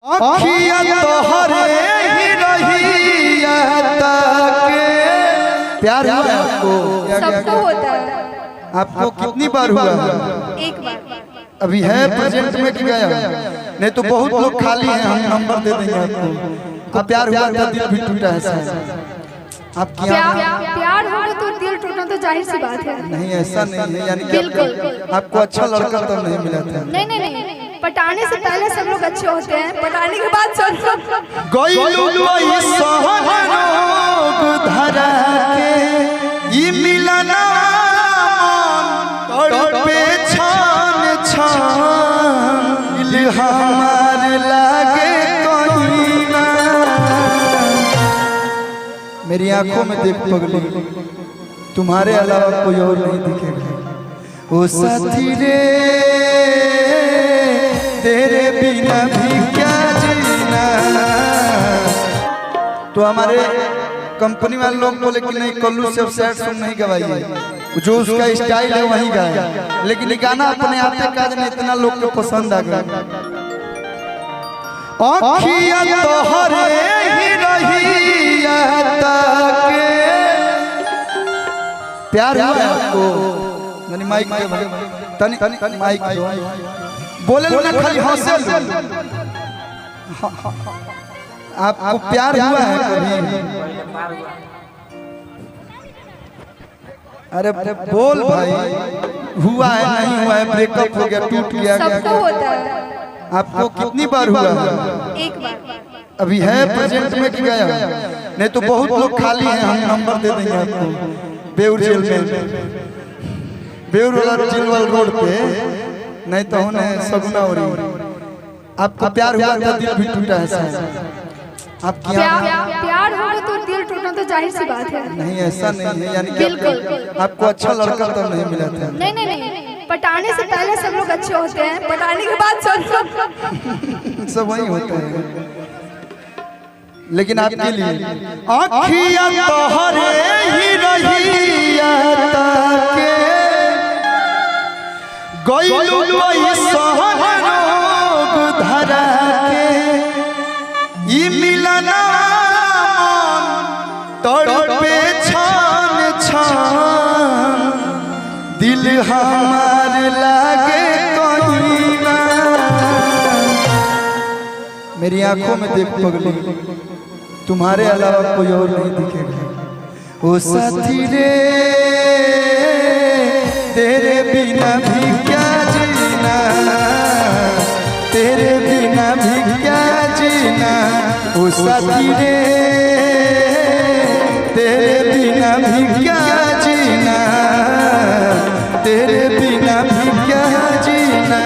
अखिया तोहरे ही रहिया ताके। प्यार हुआ है आपको? सबको होता है। आपको कितनी बार हुआ है? एक बार। अभी है प्रेजेंट में कि गया? नहीं तो बहुत लोग खाली हैं, हम नंबर दे देंगे आपको। आप प्यार हुआ था, दिल भी टूटा है शायद। आपकी प्यार होगा तो दिल टूटना तो जाहिर सी बात है। नहीं ऐसा नहीं है, यानी कि बिल्कुल आपको अच्छा लड़का तो नहीं मिला था। नहीं नहीं नहीं, पटाने से पहले सब लोग अच्छे होते हैं, पटाने के बाद सब लोग गइलू कोई सहन रोग धरा के ई मिलना मन तड़पे छान छान दिल हमार लागे कहीं ना। मेरी आंखों में देख पगली, तुम्हारे अलावा कोई और नहीं दिखेगा। ओ साथी रे तेरे बिना भी क्या जीना। तो हमारे कंपनी वाले लोग बोले कि नहीं कल्लू से अब सैड सॉन्ग नहीं गवाइए, जो उसका स्टाइल है वही गाए। लेकिन ये गाना अपने आप के कारण इतना लोग को पसंद आ गया। अखिया तोहरे ही रहिया ताके। प्यार हुआ है आपको? तनी माइक दे भाई, तनी माइक दो। बोले ना खाली हंसे। आपको प्यार हुआ है कभी? अरे बोल भाई, हुआ है नहीं हुआ है? ब्रेकअप हो गया, टूट गया? सबको होता है। आपको कितनी बार हुआ है? एक बार। अभी है प्रेजेंट में कि गया? नहीं तो बहुत लोग खाली हैं, हम नंबर दे देंगे आपको। बेउर जेल में, बेउर वाला जेल वाला रोड पे, नहीं तो होने सगुना हो रही। आपको प्यार हुआ था, दिल भी टूटा है शायद। आपकी प्यार होगा तो दिल टूटना तो जाहिर सी बात है। नहीं ऐसा नहीं है, यानी कि बिल्कुल आपको अच्छा लड़का तो नहीं मिला था। नहीं नहीं नहीं, पटाने से पहले सब लोग अच्छे होते हैं, पटाने के बाद सब लोग सब वही होता है। लेकिन आपके लिए अखिया तोहरे ही रहिया ताके गइलू कोई सहन रोग धरा के ई मिलना मन तड़पे छान छान दिल हमार लागे कहीं ना। मेरी आंखों में देख पगली, तुम्हारे अलावा कोई और नहीं दिखेगा। ओ साथी रे तेरे बिना भी क्या जीना, तेरे बिना भी क्या जीना। ओ साथी रे तेरे बिना भी क्या जीना, तेरे बिना भी क्या जीना।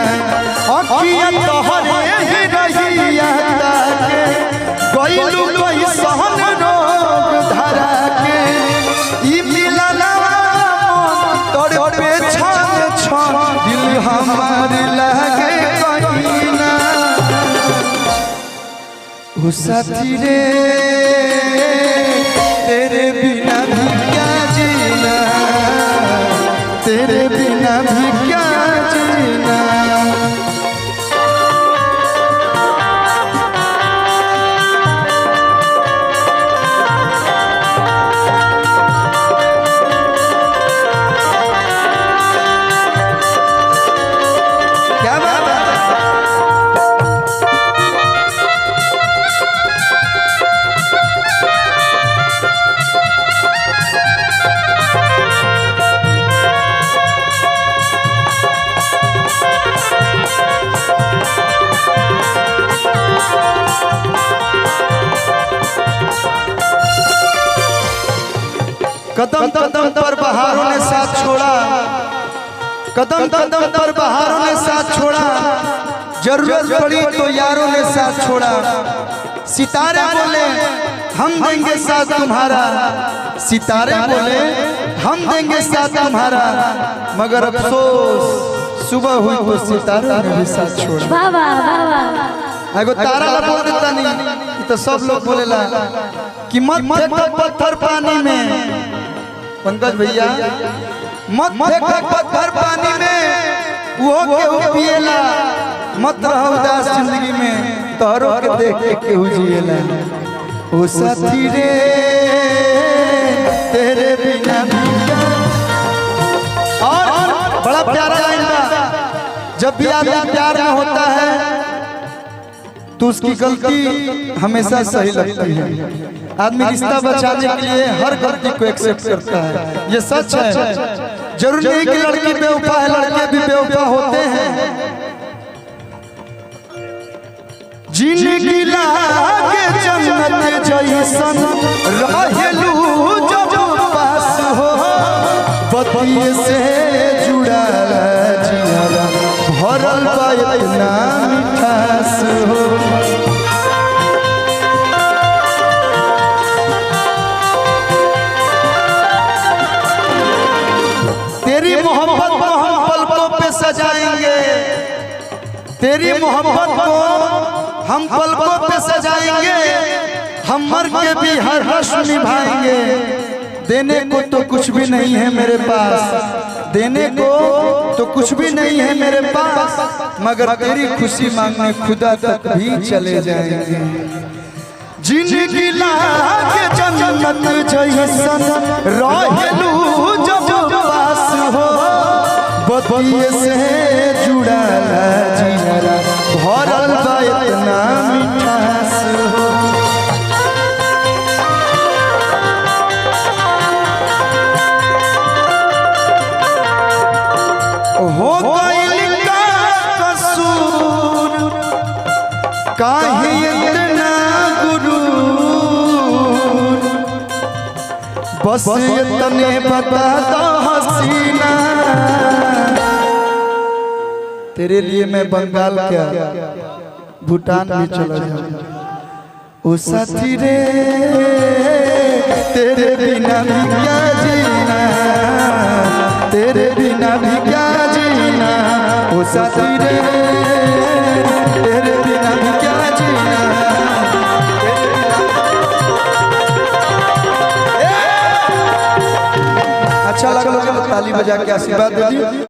अखिया तोहरे ही रहिया ताके गइलू कोई सहन रोग धरा के ई मिलना तड़पे छान छान दिल हमार लागे कहीं ना। ओ साथी रे तेरे बिना भी क्या जीना, तेरे बिना भी क्या जीना। क्या बात है? कदम कदम पर बहारों ने साथ छोड़ा, कदम कदम पर बहारों ने साथ छोड़ा, जरूरत पड़ी तो यारों ने साथ छोड़ा। सितारे बोले हम देंगे साथ तुम्हारा, सितारे बोले हम देंगे साथ तुम्हारा, मगर अफसोस सुबह हुई तो सितारों ने भी साथ छोड़ा। वाह वाह वाह वाह। एगो तारा ला बोल देता नहीं तो सब लोग बोलेला कि मत फेंको पत्थर पानी में। पंकज भैया मत फेंको पत्थर पानी में, वो केहू पिएला। मत रहो उदास जिंदगी में, तोहरों के देख के केहू जिएला। ओ साथी रे तेरे बिना भी क्या। और बड़ा प्यारा लाइन बा, जब भी आदमी प्यार में होता है तो उसकी गलती हमेशा सही लगती है। आदमी रिश्ता बचाने के लिए हर गलती को एक्सेप्ट करता है, ये सच है। जरूरी नहीं कि लड़की बेवफा है, लड़के भी बेवफा होते हैं। जिंदगी लागे जन्नत जैसन रहेलू जब पास हो, बतिये से जुड़ा जियारा भरल बा इतना मिठास हो। तेरी मोहब्बत को हम पलकों पे सजाएंगे, तेरी मोहब्बत को हम पलकों पे सजाएंगे, हम मर के भी हर रस्म निभाएंगे। देने को तो कुछ भी नहीं है मेरे पास, देने को तो कुछ भी नहीं है मेरे पास, मगर तेरी खुशी मांगने खुदा तक भी चले जाएंगे। जिंदगी लागे जन्नत जैसन रहेलू जब पास हो, बतिये से जुड़ा जियारा भरल बा इतना मिठास हो। हो गइल का कसूर काहे इतना गुरूर, बस इतने बता दो हसीना, तेरे लिए मैं बंगाल क्या भूटान भी चला जाऊं। ओ साथी रे तेरे बिना भी क्या जीना, तेरे बिना भी क्या जीना। ओ साथी रे तेरे बिना भी क्या जीना। अच्छा लगा ताली बजा के आशीर्वाद दे दी।